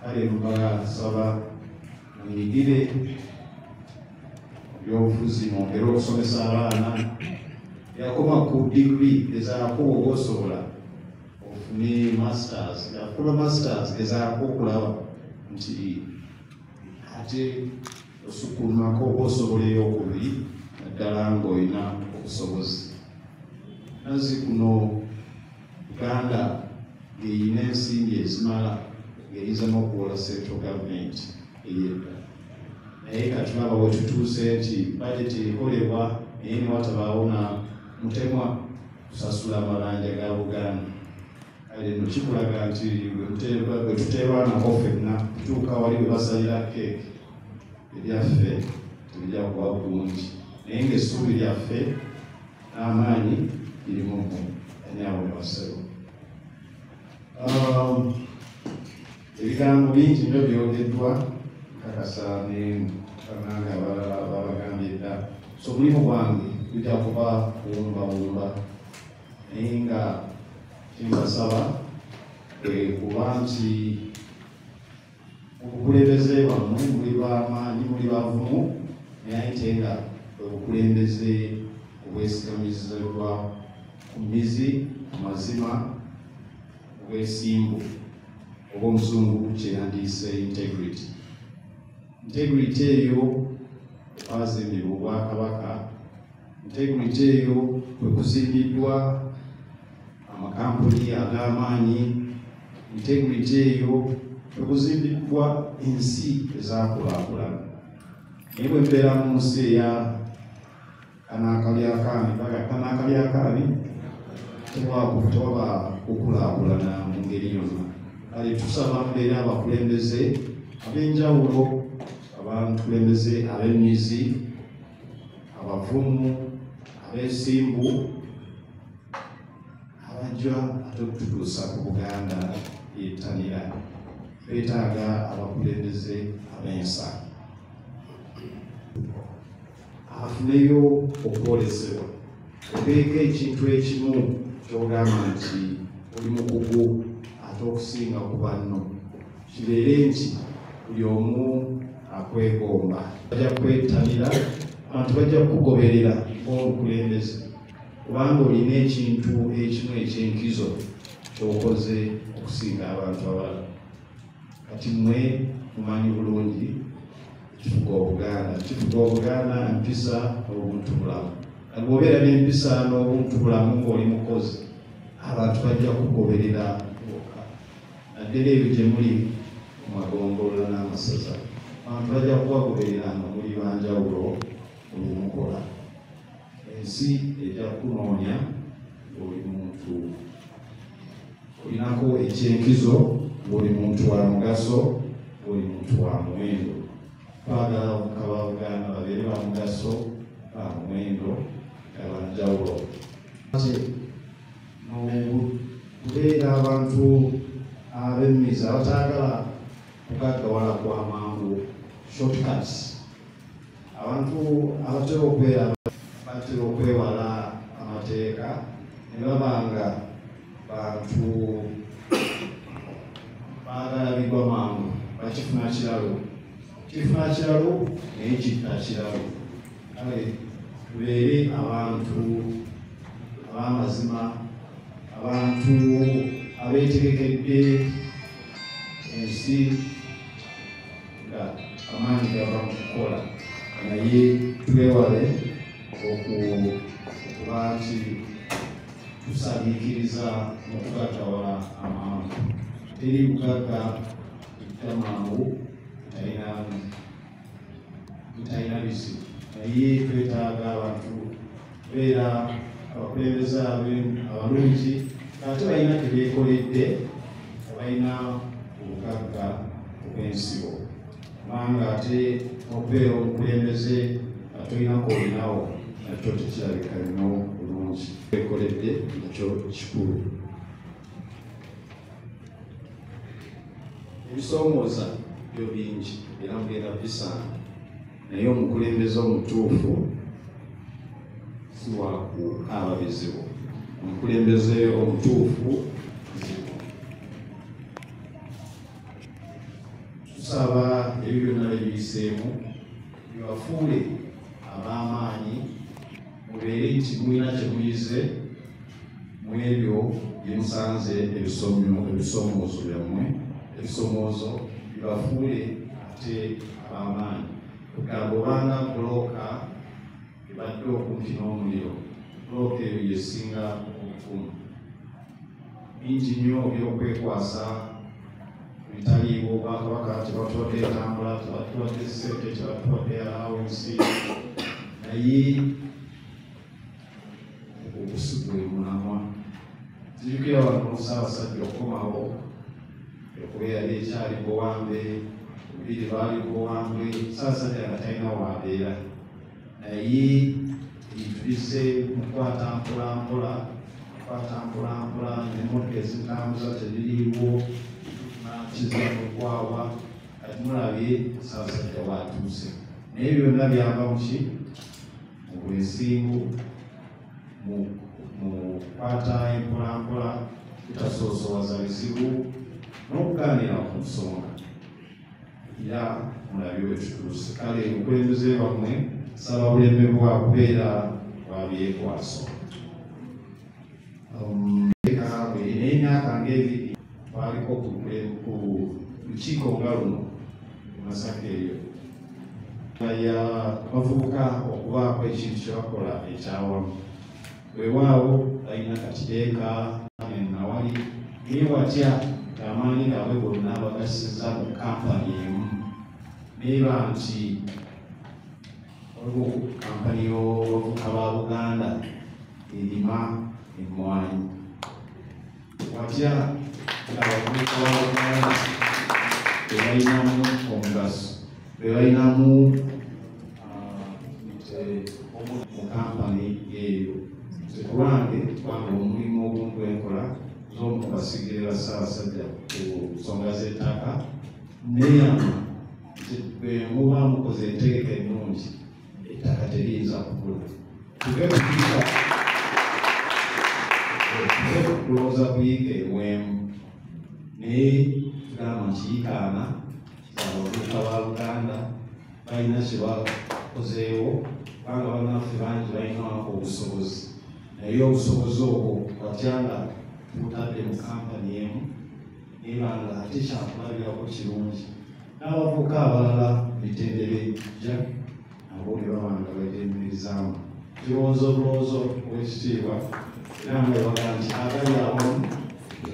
Kale mbasaba muyigire ebyobufuzi, mwongere okusomesa abaana. Yakoma ku digiri, gezaako oba osobola ofune masters. Yakola masters, gezaako okulaba nti ate osukkulumako oba osobola eyokubiri, naddala ng'olina obusobozi. Nazzi kuno Uganda ng'erina ensimbi ezimala, ng'eyinza n'okuwola central government eyedda, naye katulaba we tutuuse nti bajeti ekolebwa naye ne watabaawo na mutemwa kusasula amabanja ga Buganda. Kale nno kikulaga nti bwe tuteerwanako ffenna kutuuka wali we basalira keeki, ebyaffe tebijja kuba bulungi, naye ng'essuubi lyaffe n'amaanyi lirimu mmwe, anyaabo ne bassebo. Ebigambo bingi nnyo byogeddwa, nkakasa ne bannange abalala babagambye dda. So omulimu gwange gujja kuba kuwumbawumba, naye nga kyembasaba kwe kuba nti obukulembeze bwammwe muli b'amaanyi, muli bavumu, naye ate nga obukulembeze obwesigamizibwa ku mizi, ku mazima, obwesimbu, oba omuzungu kyeyandiise integrity. Integrity eyo okwazimbibwa obwakabaka, integrity eyo kwe kuzimbiddwa amakampuni ag'amaanyi, integrity eyo kwe kuzimbiddwa ensi ezaakulaakulana. Naye bwe mbeera mu nsi eya kanaakalyaakaani, kanaakalyaakaani, tewaba kukulaakulana mu ngeri yonna. Kale tusaba mubeere abakulembeze ab'enjawulo, abakulembeze ab'emizi, abavumu, abeesimbu, abajja ate okututuusa ku Buganda yettanira. Twetaaga abakulembeze ab'ensa, afuneyo okwolesebwa, obeeko ekintu ekimu ky'ogamba nti oli mukugu ate okusinga ku banno, kibeere nti buli omu akwegomba. Bajja kwettanira, abantu bajja kukugoberera ng'omukulembeze, kubanga olina ekintu ekimu eky'enkizo ky'okoze okusinga abantu abalala. Kati mmwe mumanyi bulungi kifuga Obuganda. Kifuga Obuganda mpisa n'obuntu bulamu. Kati bw'obeera n'empisa n'obuntu bulamu ng'oli mukozi, abantu bajja kugoberera bokka, naddala ebyo gye muli mu magombolola n'amasaza. Abantu bajja kubagoberera nga muli banjawulo mu bye mukola. Ensi ejja kukunoonya ng'oli muntu olinako ekyenkizo, ng'oli muntu wa mugaso, ng'oli muntu wa muwendo. Twagala abavubuka ba Buganda babeere ba mugaso, ba muwendo, nga banjawulo. Kubeera abantu ab'emizi abataagala kugaggawala kwa mangu, shortcuts. Abantu abatera okubeera batera okwewala amateeka ne baba nga bantu baagala bigwa mangu, bakifuna kiralo, kifuna kiralo naye kitta kiralo. Kale tubeere abantu ab'amazima, abantu abeetegekedde ensi nga amaanyi gava mu kukola, naye twewale okuba nti tusabiikiriza mu kugaggawala amangu. Teri bugagga bujja mangu butalina bizibu, naye twetaaga abantu beera abakulembeze abalungi ate balina ke beekoledde, balina obugagga obw'ensibo, kubanga ate okubeera omukulembeze nga tolinako olinawo nakyo tekirabika nnyo bulungi. Beekoledde nakyo kikulu. Ebisoomooza byo bingi era mugenda bisanga, naye omukulembeze omutuufu si wa kukaaba bizibu. Omukulembeze omutuufu bizibu. Tusaba ebyo byonna bye biyiseemu bibafuule ab'amaanyi, mubeere nti mulina kye muyize mu ebyo bye musanze, ebisomoozo byammwe, ebisomoozo bibafuule ate ab'amaanyi. Kugamba obanga bbulooka ebadde okumpi n'omuliro, bbulooka eyo yesinga obukumu. Bingi nnyo ebyokwekwasa ebitaliiwo, Obwakabaka tebatuwadde entambula, tebatuwadde ssente, tebatuwadde allowance, naye ogusigwe mulamwa. Nzijukira wano Ssaabasajja okukomawo okuba yali ekyali buwambe, bubiri baali buwambe, Ssaabasajja nga talina waabeera, naye ebintu bizze mukwata mpola mpola, kwata mpola mpola, n'emmotoka ezitambuza tebiriiwo, kiza mukwawa. Kati mulabye Ssaabasajja waatuuse, naye byonna byava muki? Mu bwesimbu, mu kukwata empola mpola, butasoosowaza bizibu n'okugaanira ku nsonga. Era mulabye bwe tutuuse. Kale obukulembeze bwammwe nsaba buleme bwa kubeera bwa byekwaso. Naye emyaka ng'ebiri twaliko ku lukiiko nga luno e Masaka eyo ya bavubuka okubaako ekintu kye bakola ekyawamu. Weewaawo balina katireeka nawali, naye watya ng'amaanyi gaabwe gonna bagasiza mu kampani emu, neeba nti waliwo kampani y'abavubuka ba Buganda erima emmwanyi. Watya ng'abavubuka ba Buganda bebalinamu omugaso, bebalinamu mu kampani eyo. Nze ku lwange, kubanga omulimu ogumu gwenkola z'omu kubasigirira Ssaabasajja ku nsonga z'ettaka, neeyama nti bwe muba mukoze entegeka ennungi, ettaka teriyinza kubula. Tuve kulowooza kuyiika ewemu, naye tugamba nti yiikaana abavubuka ba Buganda balina kye bakozeewo, kubanga bannaffe bangi balina obusobozi, naye obusobozi obwo watya nga tubutadde mu kampani emu, neba nga ate kyakulabirako kirungi n'abavubuka abalala mitendera ejja nabo ne baba nga beetemberizaamu. Kirowoozo obulowoozo obw'ekitiibwa, era nga baga nti agali awamu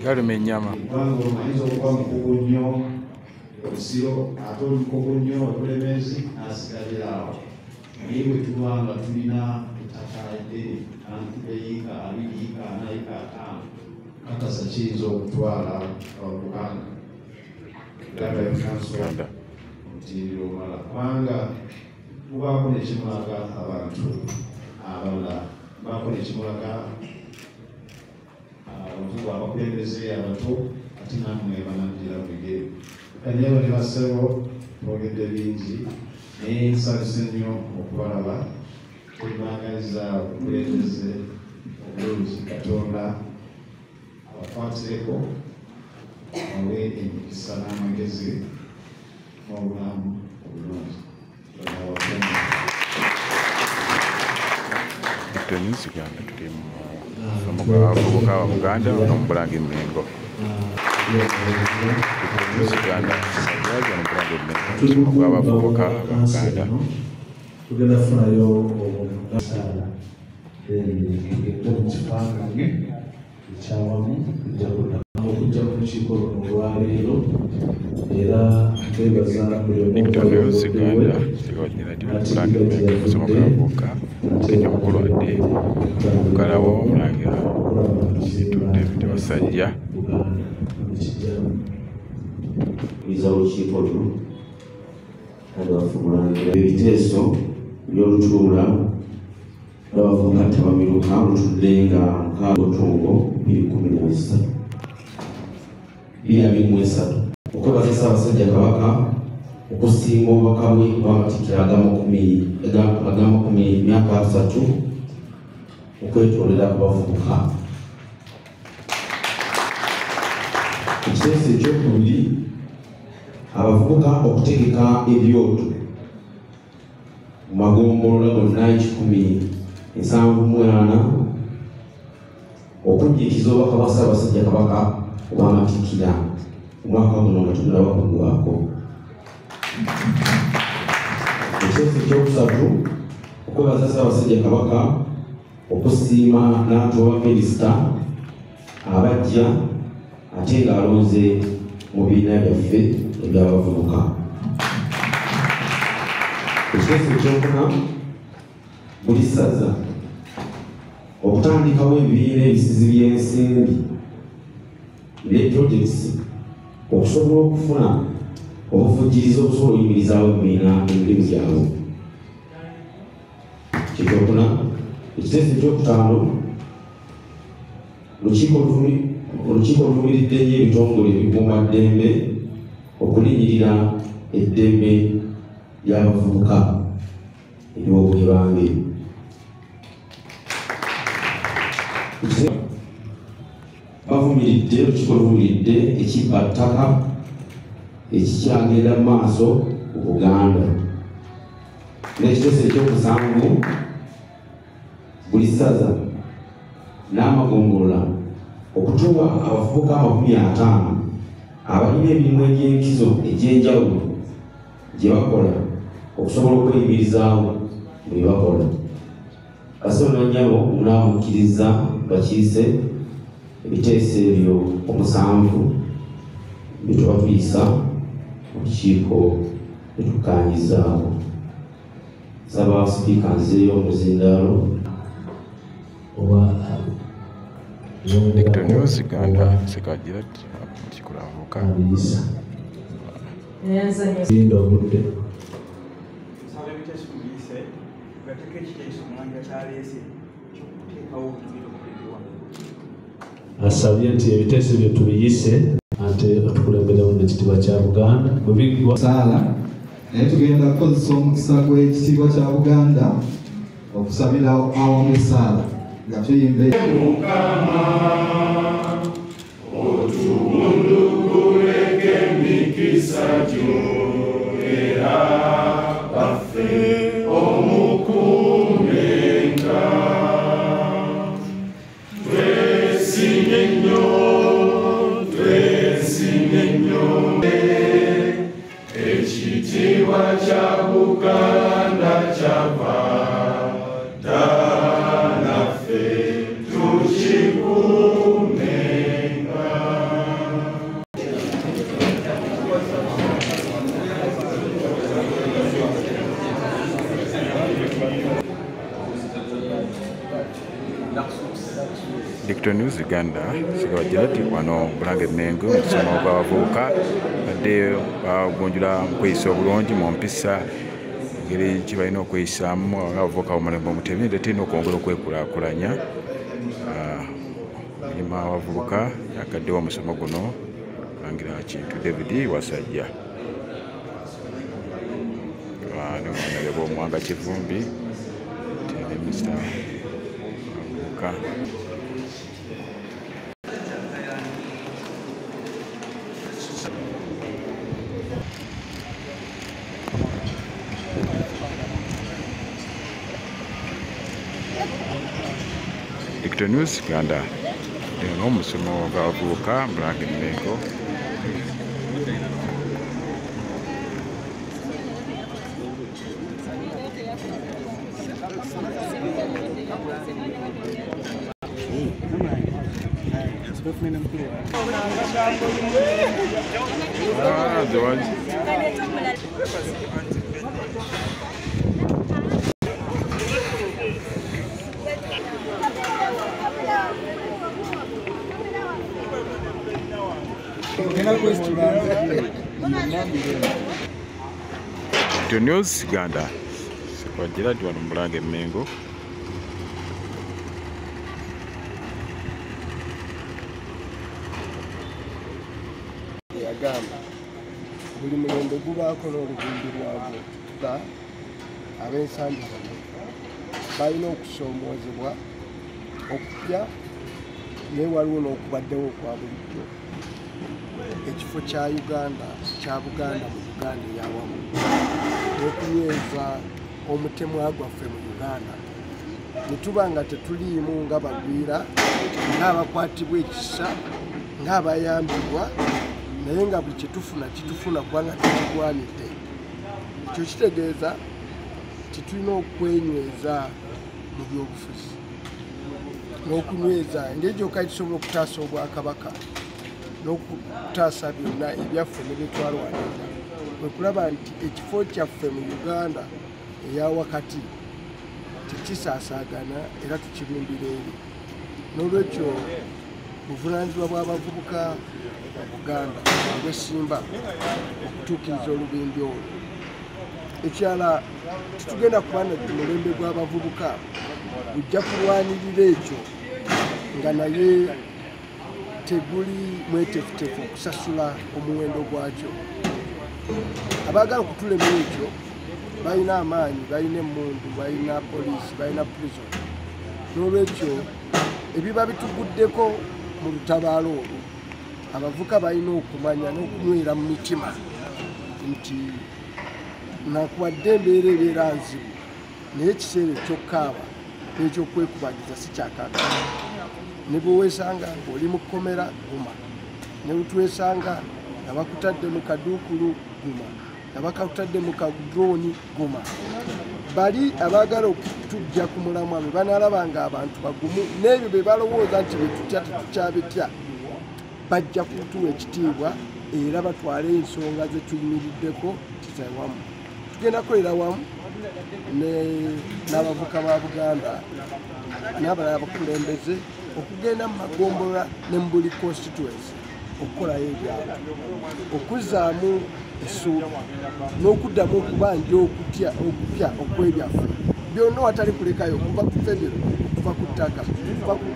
galuma ennyama. Kubanga ayinza okuba mukugu nnyo Busiro, ate oli mukugu nnyo Obulemeezi, n'asigalira awo. Naye bwe tuba nga tulina ettaka eddene, yiika 20, yiika 40, yiika 50, kakasa kiyinza okutwala Buganda Uganda Council omutimbiro omulala, kubanga mubaako nekimulaga abantu abalala, mubaako nekimulaga abavubu abakulembeze abato, ate nammwe banaddira mu bigere. Bannyabo ne bassebo, twogedde bingi, naye nsanyuse nnyo okubalaba. Tubaagaliza obukulembeze obulungi, Katonda abakwatireko, abawe emikisa n'amagezi n'obulamu obulungi. Victor News Uganda, tuli mu musomo gw'abavubuka ba Buganda wano mu Bulange Mmengo. Victor News Uganda, wano mu Bulange Mmengo, musomo gw'abavubuka ba Buganda. Tugenda kufunayo omusaala tugende mu kifaananyi ekyawamu, tujja okujja ku lukiiko luno olwaleero, era twebaza buli omu Victor News Uganda, Bulange Mmengo, musomo gw'abavubuka Kenya mukulu adde okuggalawo Omulangira Kintu David Wasajja. Iza olukiiko luno kandi waffe Omulangira ebiteeso by'olutuula lw'abavubuka ttabamiruka lutudde nga 6 Otungo 2013 2023 okwebaza Ssaabasajja Kabaka okusiima obubaka bwe obw'amatikkira ag'amakumi myaka 3 okwetoolera ku bavubuka. Ekiteeso ekyokubiri Abavubuka okutegeka ebyoto mu magombolola gonna 174 okunyikiza obubaka bwa Ssaabasajja Kabaka obw'amatikkira omwaka guno nga tegunnaba kuggwako. Ekiteeso ekyokusatu, okwebaza Ssaabasajja Kabaka okusiima n'atuwa baminisita abajja ate ng'alonze mu bibiina byaffe eby'abavubuka. Ekiteeso ekyokuna, buli ssaza okutandikawo ebibiina ebisizi by'ensimbi ne projects okusobola okufuna obuvujjirizi obusobola okuyimirizaawo ebibiina emirimu gyabwe. Ekyokuna. Ekiteeso ekyokutaano, olukiiko oluvumiridde nnyo ebitongole ebikuumaddembe okulinnyirira eddembe ly'abavubuka ery'obwebange. Bavumiridde, olukiiko luvumiridde ekibbattaka ekikyagenda mu maaso mu Buganda. N'ekiteeso ekyomusanvu, buli ssaza n'amagombolola okutuwa abavubuka 50 abalina emirimu egy'enkizo egy'enjawulo gye bakola okusobola okweyimirizaawo mu bye bakola. Bassebo ne bannyabo, munaamukkiriza bakiise ebiteeso ebyo 7 bye tuba tuyisa mu lukiiko bye tukkaanyizzaako. Nsaba sipiika nzizeeyo omuzindaalo. Digital News Uganda, Sekajirat, Kikulavuka. Linda obudde. Asabye nti ebiteeso bye tubiyise ate otukulemberewo n'ekitiibwa kya Buganda bwe biggwa. Saala, naye tugenda kukozesa omukisa gw'ekitiibwa kya Buganda okusabira awamu essaala nga tuyimba. Mukama otubunduguleko emikisa gyo era baffe omukuumenga. Twesimye nnyo, twesimye nnyo ekitiibwa kya Buganda kyava dda naffe tukikuumenga. Digital News Uganda, Sekajirat, wano Bulange Mmengo, omusomo gw'abavubuka badde bagunjula mu kweyisa obulungi mu mpisa, engeri gye balina okweyisaamu ng'abavubuka b'omulembe omutebi ate n'okwongera okwekulaakulanya. Omulima w'abavubuka yagaddewo omusomo guno Mulangira Kintu David Wasajja. Ne Honorable Muwanga Kivumbi ate ne Minisita w'abavubuka. Digital News Uganda, n'omusomo gw'abavubuka Bulange Mmengo. The ones. Digital News Uganda, Sekajirat wano Bulange Mmengo. Yagamba buli mulembe gubaako n'olugumbi lwagwo. Ab'ensangi zino balina okusoomoozebwa okupya naye waliwo n'okubaddewo okwa bulijjo. ekifo kya Uganda kya Buganda mu Uganda eyawamu n'okunyweza omutemwa gwaffe mu Uganda ne tuba nga tetuliimu nga bagwira, ng'abakwatibwa ekisa, ng'abayambibwa, naye nga buli kyetufuna kitufuna kubanga tekigwanidde. Ekyo kitegeeza titulina okwenyweza mu byobufuzi n'okunyweza engeri gyokka tusobola okutaasa obwakabaka n'okutaasa byonna ebyaffe ne byetwalwanirira, kwe kulaba nti ekifo kyaffe mu Uganda eya wakati tekisaasaagana era tukirumbira eri. N'olwekyo buvunaanyizibwa bw'abavubuka mu Buganda obw'essimba okutuukiriza olubimbi olwo. Ekirala, tetugenda kuba na mulembe gw'abavubuka gujja kulwanirira ekyo nga naye teguli mweteefuteefu okusasula omuwendo gwakyo. Abaagala okutulemera ekyo balina amaanyi, balina emmundu, balina poliisi, balina prison. N'olwekyo ebiba bituguddeko mu lutabaalo olwo, abavubuka balina okumanya n'okunywera mu mitima nti nakuwadde embeera ebeera nzibu, naye ekiseera eky'okukaaba n'ekyokwekubagiza si kyakaakano. Ne bwe weesanga ng'oli mu kkomera, guma. Ne bwe twesanga nga bakutadde mu kaduukulu, guma. Nga bakutadde mu kadrooni, guma. Bali abaagala okutujja ku mulamwa bwe banaalaba nga abantu bagumu n'ebyo bye balowooza nti bye tutya tetukyabitya, bajja kutuwa ekitiibwa era batwale ensonga ze tuyimiriddeko tizawamu. Tugenda kukolera wamu n'abavubuka ba Buganda n'abalala abakulembeze okugenda mu magombolola ne mu buli constituency okukolayo ebyalo, okuzzaamu essuubi n'okuddamu okubanja okupya okw'ebyaffe byonna watali kulekayo, okuva ku federo, okuva ku ttaka, okuva ku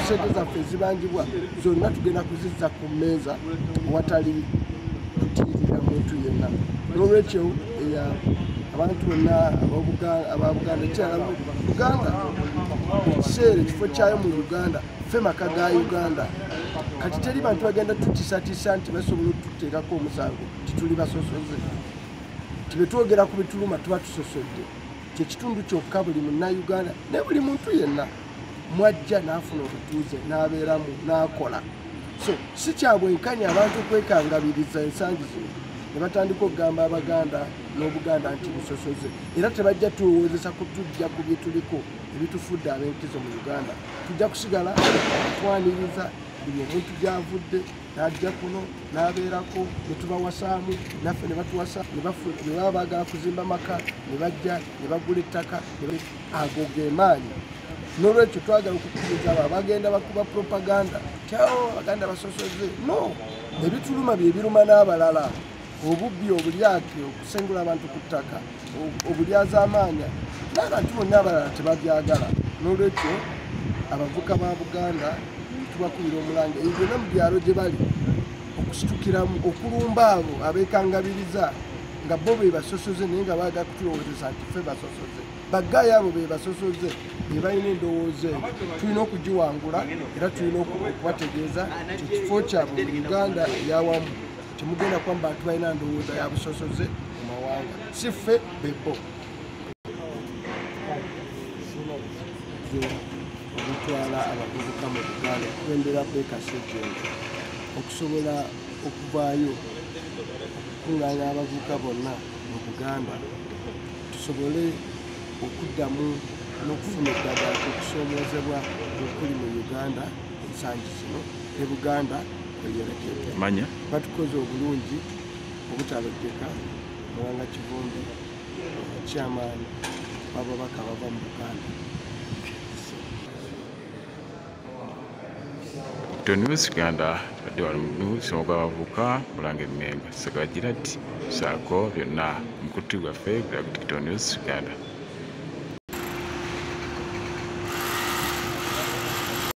ssente zaffe ezibanjibwa, zonna tugenda kuzizza ku mmeeza watali kutiirira muntu yenna. N'olwekyo abantu bonna aba Buganda, ekirala Buganda ekiseera ekifo kyayo mu Uganda, ffe maka ga Uganda. Kati teri bantu bagenda tutiisatiisa nti basobola otuteekako omusango tituli basosoze. Tibwe twogera ku bituluma tuba tusosodde. Kyekitundu kyokka buli munnayuganda ne buli muntu yenna mwajja n'afuna obutuuze n'abeeramu n'akola. So si kya bwenkanya abantu okwekangabiriza ensangi zino ne batandika okugamba Abaganda n'Obuganda nti busosoze, era tebajja tulowoozesa kutujja ku bye tuliko ebitufudde ab'enkizo mu Uganda. Tujja kusigala twaniriza buli omuntu gy'avudde n'ajja kuno n'abeerako ne tubawasaamu naffe ne batuwasa, ne baba baagala kuzimba maka ne bajja ne bagula ettaka. Ago ge maanyi. N'olwekyo twagala okukkiriza abo abagenda bakuba propaganda nti awo Abaganda basosoze. No, ebituluma bye biruma n'abalala, obubbi, obulyake, okusengula abantu ku ttaka, obulyazaamaanya n'abantu bonna abalala tebabyagala. N'olwekyo abavubuka ba Buganda tubakubira omulanga ebyo byonna mu byalo gye bali okusitukiramu okulumba abo abeekangabiriza nga bo be basosoze naye nga baagala kutulowoozesa nti ffe basosoze. Baggayo abo be basosoze be balina endowooza eyo, tulina okugiwangula era tulina okubategeeza nti ekifo kyabwe mu Uganda eyawamu temugenda kuba mu bantu balina ndowooza ya busosoze mu mawanga, si ffe bebo. Obutwala abavubuka mu Buganda okukulembera Baker Ssejjengo okusobola okuvaayo okukuŋŋaanya abavubuka bonna mu Buganda tusobole okuddamu n'okufuna eddagala okusoomoozebwa okuli mu Uganda ensangi zino ne Buganda kweyolekedde. Batukoze obulungi obutalojjeka. Muwanga Kivumbi, chairman w'ababaka abava mu Buganda. News Uganda badde wano mu musomo gw'abavubuka Bulange Mmengo Ssegawa Gerald saako byonna mukutu gwaffe gwa Tiktok News Uganda.